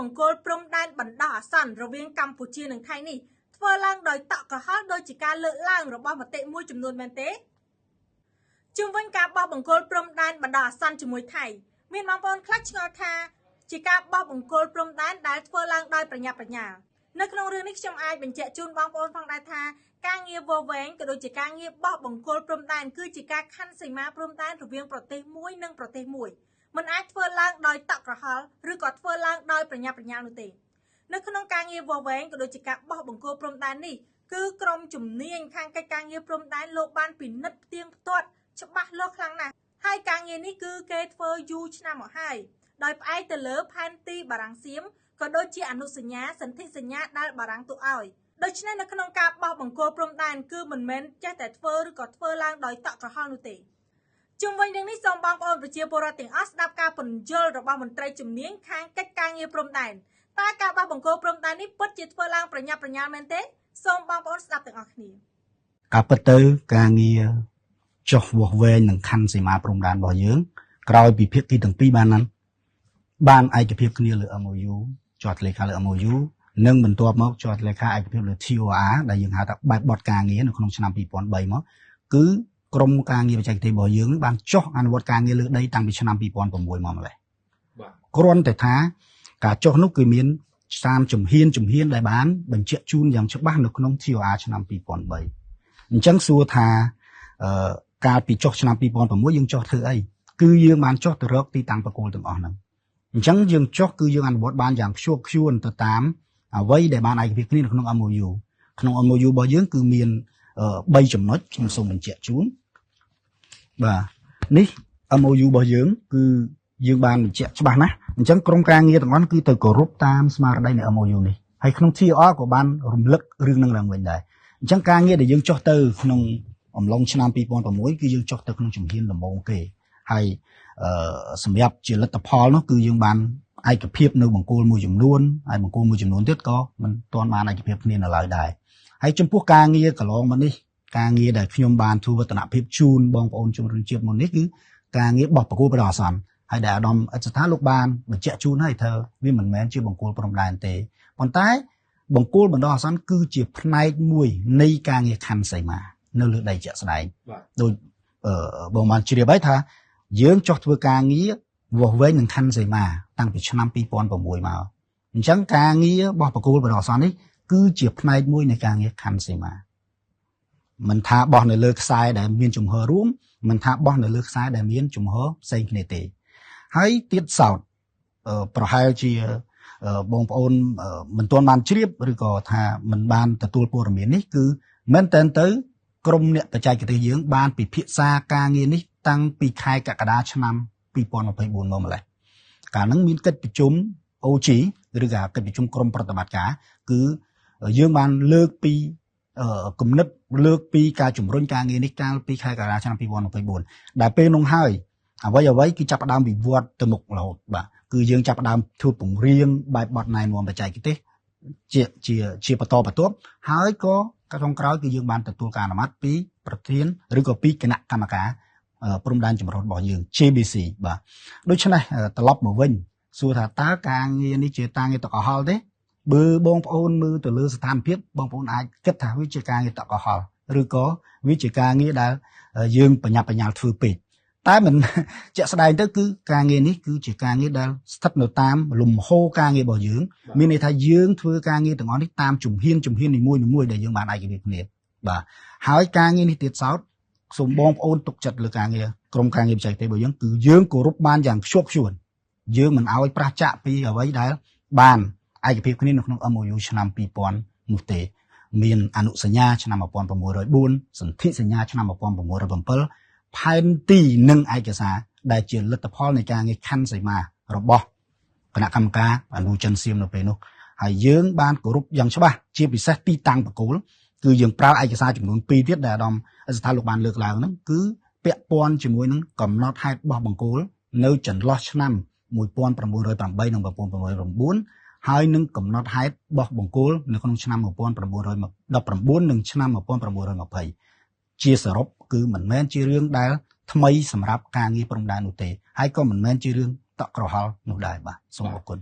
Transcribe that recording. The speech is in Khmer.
បង្គោលព្រំដែនបណ្ដោះអាសន្នរវាងកម្ពុជានិងថៃនេះធ្វើឡើងដោយតក់ក្រហល់ដោយជាការលើកឡើងរបស់មតិមួយចំនួនមែនទេជុំវិញការបោះបង្គោលព្រំដែនបណ្ដោះអាសន្នជាមួយថៃមានបងប្អូនខ្លះឆ្ងល់ថាជាការបោះបង្គោលព្រំដែនដែលធ្វើឡើងដោយប្រញាប់ប្រញាល់នៅក្នុងរឿងនេះខ្ញុំអាចបញ្ជាក់ជូនបងប្អូនផងដែរថាការងារវាស់វែងក៏ដូចជាការងារបោះបង្គោលព្រំដែនគឺជាការខណ្ឌសីមាព្រំដែនរវាងប្រទេសមួយនិងប្រទេសមួយមិនអាចធ្វើឡើងដោយតក់ក្រហល់ឬក៏ធ្វើឡើងដោយប្រញាប់ប្រញាល់នោះទេនៅក្នុងការងារវាស់វែងក៏ដូចជាការបោះបង្គោលព្រំដែននេះគឺក្រុមជំនាញខាងកិច្ចការងារព្រំដែនលោកបានពិនិត្យផ្ទៀងផ្ទាត់ច្បាស់លាស់ខ្លាំងណាស់ហើយការងារនេះគឺគេធ្វើយូរឆ្នាំមកហើយដោយផ្អែកទៅលើផែនទីបារាំងសៀមក៏ដូចជាអនុសញ្ញាសន្ធិសញ្ញាដែលបារាំងទុកឲ្យដូច្នេះនៅក្នុងការបោះបង្គោលព្រំដែនគឺមិនមែនចេះតែធ្វើឬក៏ធ្វើឡើងដោយតក់ក្រហល់នោះទេជុំវិញរឿងនេះសូមបងប្អូនប្រជាពលរដ្ឋទាំងអស់ស្ដាប់ការពន្យល់របស់មន្ត្រីជំនាញខាងកិច្ចការងារព្រំដែនតើការបោះបង្គោលព្រំដែននេះពិតជាធ្វើឡើងប្រញាប់ប្រញាល់មែនទេសូមបងប្អូនស្ដាប់ទាំងអស់គ្នាការពិតទៅការងារចុះវាស់វែងនិងខណ្ឌសីមាព្រំដែនរបស់យើងក្រោយពីភាគីទាំងពីរបានឯកភាពគ្នាលើ MOU ចុះលេខាលើ MOU និងបន្ទាប់មកចុះលេខាឯកភាពលើ TOR ដែលយើងហៅថាបែបបទការងារនៅក្នុងឆ្នាំ2003មកគឺក្រមការងារបច្ចេកទេសរបស់យើងបានចុះអនុវត្តការងារលើដីតាំងពីឆ្នាំ2006មកម្លេះបាទគ្រាន់តែថាការចុះនោះគឺមានតាមជំហានដែលបានបញ្ជាក់ជូនយ៉ាងច្បាស់នៅក្នុង TOR ឆ្នាំ2003អញ្ចឹងសួរថាកាលពីចុះឆ្នាំ2006យើងចុះធ្វើអីគឺយើងបានចុះទៅរកទីតាំងបង្គោលទាំងអស់ហ្នឹងអញ្ចឹងយើងចុះគឺយើងអនុវត្តបានយ៉ាងខ្ជាប់ខ្ជួនទៅតាមអ្វីដែលបានឯកភាពគ្នានៅក្នុង MOU ក្នុង MOU របស់យើងគឺមាន3ចំណុចខ្ញុំសូមបញ្ជាក់ជូនបាទនេះ MOU របស់យើងគឺយើងបានបញ្ជាក់ច្បាស់ណាស់អញ្ចឹងក្រុមការងារទាំងអស់គឺទៅគោរពតាមស្មារតីនៃ MOU នេះហើយក្នុង TOR ក៏បានរំលឹករឿងនឹងឡើងវិញដែរអញ្ចឹងការងារដែលយើងចុះទៅក្នុងអំឡុងឆ្នាំ2006គឺយើងចុះទៅក្នុងជំហានដំបូងគេហើយសម្រាប់ជាលទ្ធផលនោះគឺយើងបានឯកភាពនៅបង្គោលមួយចំនួនហើយបង្គោលមួយចំនួនទៀតក៏មិនទាន់បានឯកភាពគ្នានៅឡើយដែរហើយចំពោះការងារកន្លងមកនេះការងារដែលខ្ញុំបានធ្វើវឌ្ឍនភាពជូនបងប្អូនជំរុញជាតិមុននេះគឺការងារបោះបង្គោលបណ្ដោះអាសន្នហើយដែលអាដាមអិតស្ថាលោកបានបញ្ជាក់ជូនហើយថាវាមិនមែនជាបង្គោលព្រំដែនទេប៉ុន្តែបង្គោលបណ្ដោះអាសន្នគឺជាផ្នែកមួយនៃការងារខណ្ឌសីមានៅលើដីជាក់ស្ដែងដូចបងបានជ្រាបហើយថាយើងចុះធ្វើការងារវាស់វែងនឹងខណ្ឌសីមាតាំងពីឆ្នាំ2006មកអញ្ចឹងការងារបោះបង្គោលបណ្ដោះអាសន្ននេះគឺជាផ្នែកមួយនៃការងារខណ្ឌសីមាមិនថាបោះនៅលើខ្សែដែលមានជំហររួមមិនថាបោះនៅលើខ្សែដែលមានជំហរផ្សេងគ្នាទេហើយទៀតសោតប្រហែលជាបងប្អូនមិនទាន់បានជ្រាបឬក៏ថាមិនបានទទួលព័ត៌មាននេះគឺមែនតើទៅក្រុមអ្នកបច្ចេកទេសយើងបានពិភាក្សាការងារនេះតាំងពីខែកក្កដាឆ្នាំ2024មកម្លេះកាលហ្នឹងមានកិច្ចប្រជុំ OG ឬក៏កិច្ចប្រជុំក្រុមប្រតិបត្តិការគឺយើងបានលើកពីគំនិតលើកពីការជំរុញការងារនេះកាលពីខែកក្កដាឆ្នាំ2024ដែលពេលនោះហើយអ្វីគឺចាប់ផ្ដើមវិវត្តទៅមុខរហូតបាទគឺយើងចាប់ផ្ដើមធ្វើពង្រៀងបែបបទណែនាំបច្ចេកទេសជាបន្តបន្ទាប់ហើយក៏ក្នុងក្រោយគឺយើងបានទទួលការអនុម័តពីប្រធានឬក៏ពីគណៈកម្មការព្រំដែនចម្រុះរបស់យើង JBC បាទដូច្នេះត្រឡប់មកវិញសួរថាតើការងារនេះជាការងារតក់ក្រហល់ទេបើបងប្អូនមើលទៅលើស្ថានភាពបងប្អូនអាចគិតថាវាជាការងារតក់ក្រហល់ឬក៏វាជាការងារដែលយើងបញ្ញាប់បញ្ញាល់ធ្វើពេកតែមិនជាក់ស្ដែងទៅគឺការងារនេះគឺជាការងារដែលស្ថិតនៅតាមលំហូរការងាររបស់យើងមានន័យថាយើងធ្វើការងារទាំងអស់នេះតាមជំហាននីមួយៗដែលយើងបានឯកភាពគ្នាបាទហើយការងារនេះទៀតសោតសូមបងប្អូនទុកចិត្តលើការងារក្រុមការងារបច្ចេកទេសរបស់យើងគឺយើងគោរពបានយ៉ាងខ្ជាប់ខ្ជួនយើងមិនឲ្យប្រឆាចពីអ្វីដែលបានឯកភាពគ្នានៅក្នុង MOU ឆ្នាំ2000នោះទេមានអនុសញ្ញាឆ្នាំ1904សន្ធិសញ្ញាឆ្នាំ1907ផែនទីនិងឯកសារដែលជាលទ្ធផលនៃការងារខណ្ឌសីមារបស់គណៈកម្មការអនុចិនសៀមនៅពេលនោះហើយយើងបានគោរពយ៉ាងច្បាស់ជាពិសេសទីតាំងបង្គោលគឺយើងប្រើឯកសារចំនួន2ទៀតដែលអាដាមស្ថាលោកបានលើកឡើងហ្នឹងគឺពាក់ព័ន្ធជាមួយនឹងកំណត់ហេតុបោះបង្គោលនៅចន្លោះឆ្នាំ1908និង1909ហើយនឹងកំណត់ហេតុបោះបង្គោលនៅក្នុងឆ្នាំ1919និងឆ្នាំ1920ជាសរុបគឺមិនមែនជារឿងដែលថ្មីសម្រាប់ការងារព្រំដែននោះទេហើយក៏មិនមែនជារឿងតក់ក្រហល់នោះដែរបាទសូមអរគុណ